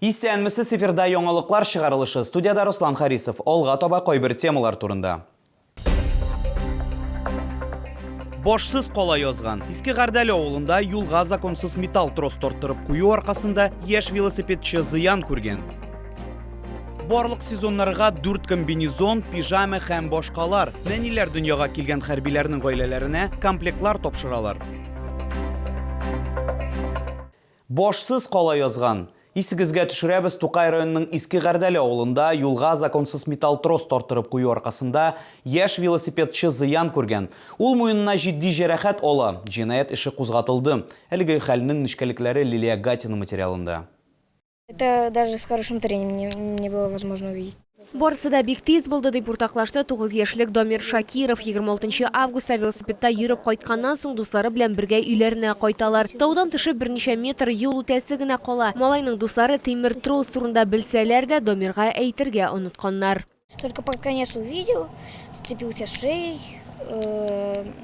Исәнмесез, эфирда яңалыклар чыгарылышы. Студиядә Руслан Харисов. Алга таба кайбер темалар турында. Башсыз кала язган. Иске Гәрдәле авылында юлга законсыз металл трос тарттырып кую аркасында яшь велосипедчы зыян күргән. Барлык сезоннарга дүрт комбинезон, пижама һәм башкалар. Нәниләр дөньяга килгән хәрбиләрнең гаиләләренә комплектлар тапшыралар. Башсыз кала язган. Исегезгә төшерәбез, Тукай районының Иске Гәрдәле авылында юлга законсыз металл трос тарттырып кую аркасында яшь велосипедчы зыян күргән. Ул муенына җитди җәрәхәт ала. Җинаять эше кузгатылды. Әлеге хәлнең нечкәлекләре Лилия Гатина материалында. Это даже с хорошим тренером не, не было возможно увидеть. Барысы да бик тиз булды, дип уртаклашты 9 яшьлек Дамир Шакиров. 26 августта велосипедта йөреп кайтканнан соң дуслары белән бергә өйләренә кайталар. Таудан төшеп берничә метр юл үтәсе генә кала. Малайның дуслары тимер трос турында белсәләр дә, Дамирга әйтергә онытканнар. Только под конец увидел, зацепился шеей,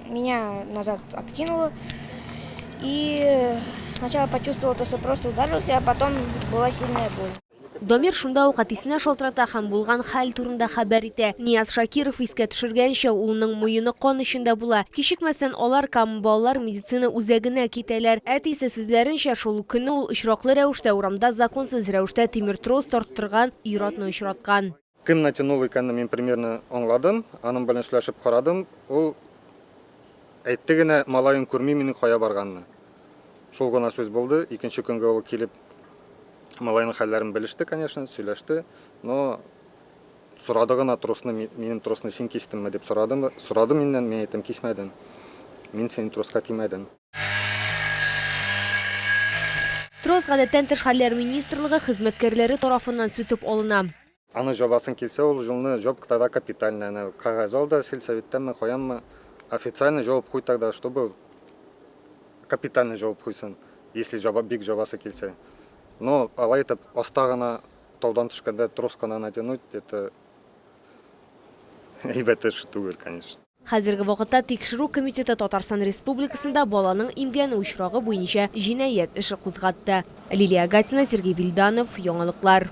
меня назад откинуло. И сначала почувствовал то, что просто ударился, а потом была сильная боль. Дамир шунда ук әтисенә шалтырата һәм булган хәл турында хәбәр итә. Нияз Шакиров искә төшергәнчә, улының муены кан эчендә була. Кичекмәстән алар Кама балалар медицина үзәгенә китәләр. Әтисе сүзләренчә, шул ук көнне ул очраклы рәвештә урамда законсыз рәвештә тимер трос тарттырган ир-атны очраткан. Кем натянул икәнне мин примерно аңладым, аның белән сөйләшеп карадым, ул әйтте генә, малаең күрми минем кая барганны. Шул гына сүз булды, икенче көнгә ул килеп малайның хәлләрен белеште, конечно, сөйләште, но сорады гына тросны, минем тросны син кистеңме дип сорады, сорады миннән, мин әйттем, кисмәдем. Мин синең троска тимәдем. Трос гадәттән тыш хәлләр министрлыгы хезмәткәрләре тарафыннан сүтеп алына. Аны җабасың килсә, ул җулны җап тогда капитально, әнә кәгазь ал да, сельсоветтанмы, каянмы, официально җавып куй тогда, чтобы капитально җавып куйсын, если җаба, бик җабасы килсә. Но алай итеп аста гына таудан төшкәндә трос кына натянуть, это әйбәт эш түгел, конечно. Хәзерге вакытта Тикшерү комитеты Татарстан Республикасында баланың имгәнү очрагы буенча җинаять эше кузгатты. Лилия Гатина, Сергей Вильданов, Яңалыклар.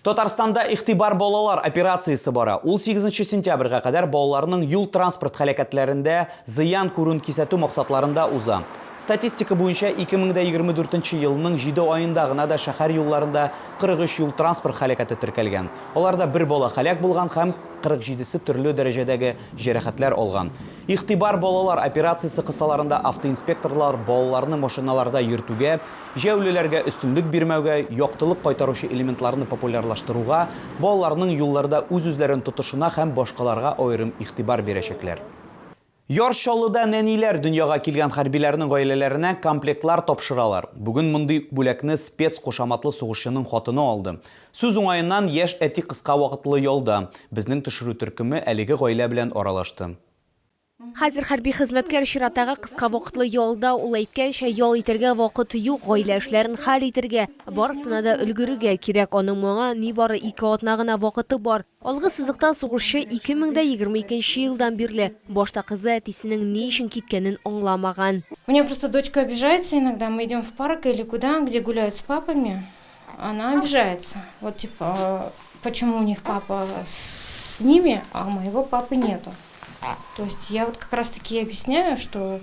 Татарстанда Игътибар балалар операциясе бара. Ул сигезенче сентябрьгә кадәр балаларның юл-транспорт һәлакәтләрендә зыян күрүен кисәтү максатларында уза. Статистика буенча, 2024 елның җиде аенда гына да шәһәр юлларында 43 юл-транспорт һәлакәте теркәлгән. Аларда бер бала һәлак булган һәм 47-се төрле дәрәҗәдәге җәрәхәтләр алган. Игътибар, балалар! операциясе кысаларында автоинспекторлар балаларны машиналарда йөртүгә, җәяүлеләргә өстенлек бирмәүгә, яктылык кайтаручы элементларны популярлаштыруга, балаларның юлларда үз-үзләрен тотышына һәм башкаларга аерым игътибар бирәчәкләр. Яр Чаллыда нәниләр дөньяга килгән хәрбиләрнең гаиләләренә комплектлар тапшыралар. Бүген мондый бүләкне Спец кушаматлы сугышчының хатыны алды. Сүз уңаеннан, яшь әти кыска вакытлы ялда. Безнең төшерү төркеме әлеге гаилә белән аралашты. Хәзер хәрби хезмәткәр чираттагы кыска вакытлы ялда. Ул әйткәнчә, ял итәргә вакыт юк, гаилә эшләрен хәл итәргә, барысына да өлгерергә кирәк. Аның моңа нибары ике атна гына вакыты бар. Алгы сызыкта сугышчы 2022 елдан бирле. Башта кызы әтисенең ни өчен киткәнен аңламаган. У меня просто дочка обижается иногда, мы идем в парк или куда, где гуляют с папами, она обижается. Вот типа, почему у них папа с ними, а моего папы нету. То есть я вот как раз таки объясняю, что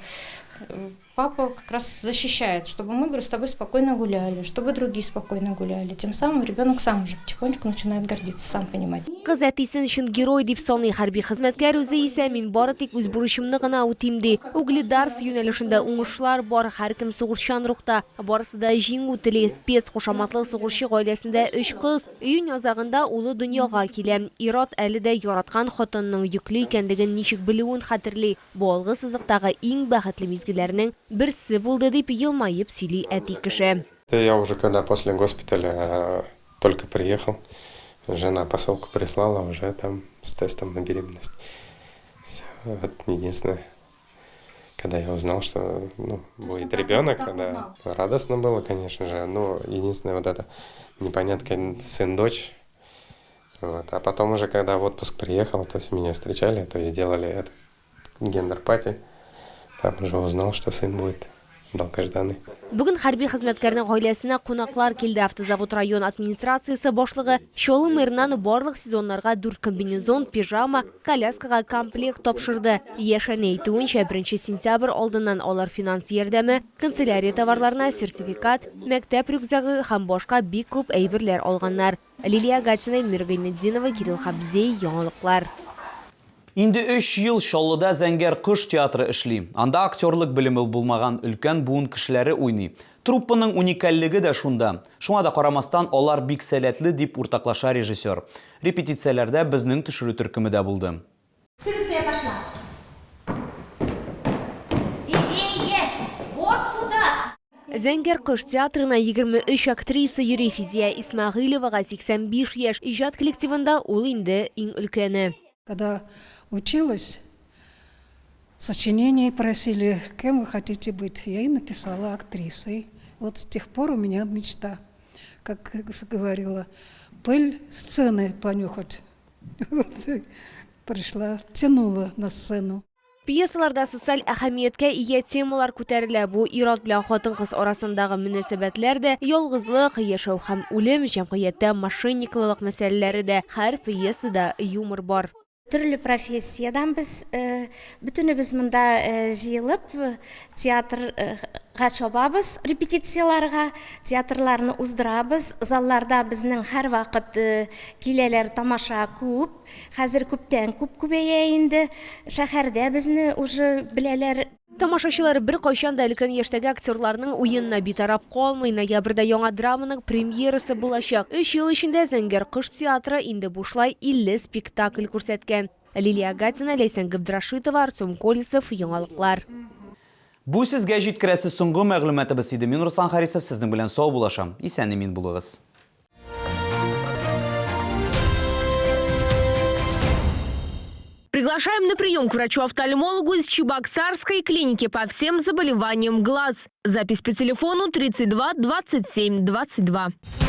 папа как раз защищает, чтобы мы, говорю, с тобой спокойно гуляли, чтобы другие спокойно гуляли. Тем самым ребенок сам уже потихонечку начинает гордиться, сам понимать. Кыз әтисен чын герой дип саный. Хәрби хезмәткәр үзе исә, мин бары тик үз бурычымны гына үтим, ди. Угледарс юнәлешендә уңышлар бар, һәркем сугышчан рухта. Барысы да җиңү тели. Спец кушаматлы сугышчы гаиләсендә өч кыз. Июнь азагында улы дөньяга килә. Ир-ат әле дә яраткан хатынының йөкле икәнлеген ничек белүен хәтерли. Бу алгы сызыктагы иң бәхетле мизгелләрнең берсе булды, дип елмаеп сөйли әти кеше. Я уже когда после госпиталя только приехал, жена посылку прислала уже там с тестом на беременность. Всё, вот единственное, когда я узнал, что, ну, будет ребенок, когда радостно было, конечно же, но единственное вот это непонятка сын-дочь. Вот. А потом уже, когда в отпуск приехал, то есть меня встречали, то есть сделали это гендер-пати, там уже узнал, что сын будет. Долгожданный. Бүген хәрби хезмәткәрнең гаиләсенә кунаклар килде. Автозавод район администрациясе башлыгы Чаллы мэрыннан барлык сезоннарга дүрт комбинезон, пижама, коляскага комплект тапшырды. Яшь әни әйтүенчә, беренче сентябрь алдыннан алар финанс ярдәме, канцелярия товарларына сертификат, мәктәп рюкзагы һәм башка бик күп әйберләр алганнар. Лилия Гатина, Эльмира Гайнетдинова, Кирилл Хабзей, Яңалыклар. Инде өч ел Чаллыда Зәңгәр кош театры эшли. Анда актерлык белеме булмаган өлкән буын кешеләре уйный. Труппаның уникальлеге дә шунда. Шуңа да карамастан, алар бик сәләтле, дип уртаклаша режиссер. Репетицияләрдә безнең төшерү төркеме дә булды. Резолюция пошла. Левее! Вот сюда! Зәңгәр кош театрына 23 актриса йөри. Физия Исмәгыйлевага 85 яшь. Иҗат коллективында ул инде иң өлкәне. Когда училась, сочинение просили, кем вы хотите быть. Я и написала актрисой. Вот с тех пор у меня мечта, как говорила, пыль сцены понюхать. Вот и пришла, тянула на сцену. Пьесаларда социаль әһәмияткә ия темалар күтәрелә. Бу ир-ат белән хатын-кыз арасындагы мөнәсәбәтләр дә, ялгызлык, яшәү һәм үлем, җәмгыятьтә мошенниклылык мәсьәләләре дә. Һәр пьесада юмор бар. Төрле профессиядән без бөтенебез монда җыелып театрга чабабыз, репетицияләргә, театрларны уздырабыз. Залларда безнең һәрвакыт киләләр, тамаша күп. Хәзер күптән күп күбәя инде. Шәһәрдә безне уже беләләр. Тамашачылар беркайчан да өлкән яшьтәге актерларның уенына битараф калмый. Ноябрьдә яңа драманың премьерасы булачак. Өч ел эчендә Зәңгәр кош театры инде бушлай 50 спектакль күрсәткән. Лилия Гатина, Ләйсән Габдрашитова, Артем Колесов, Яңалыклар. Бу сезгә җиткерәсе соңгы мәгълүматыбыз иде. Мин Руслан Харисов сезнең белән саубуллашам. Исән-имин булыгыз. Приглашаем на прием к врачу-офтальмологу из Чебоксарской клиники по всем заболеваниям глаз. Запись по телефону 32 27 22.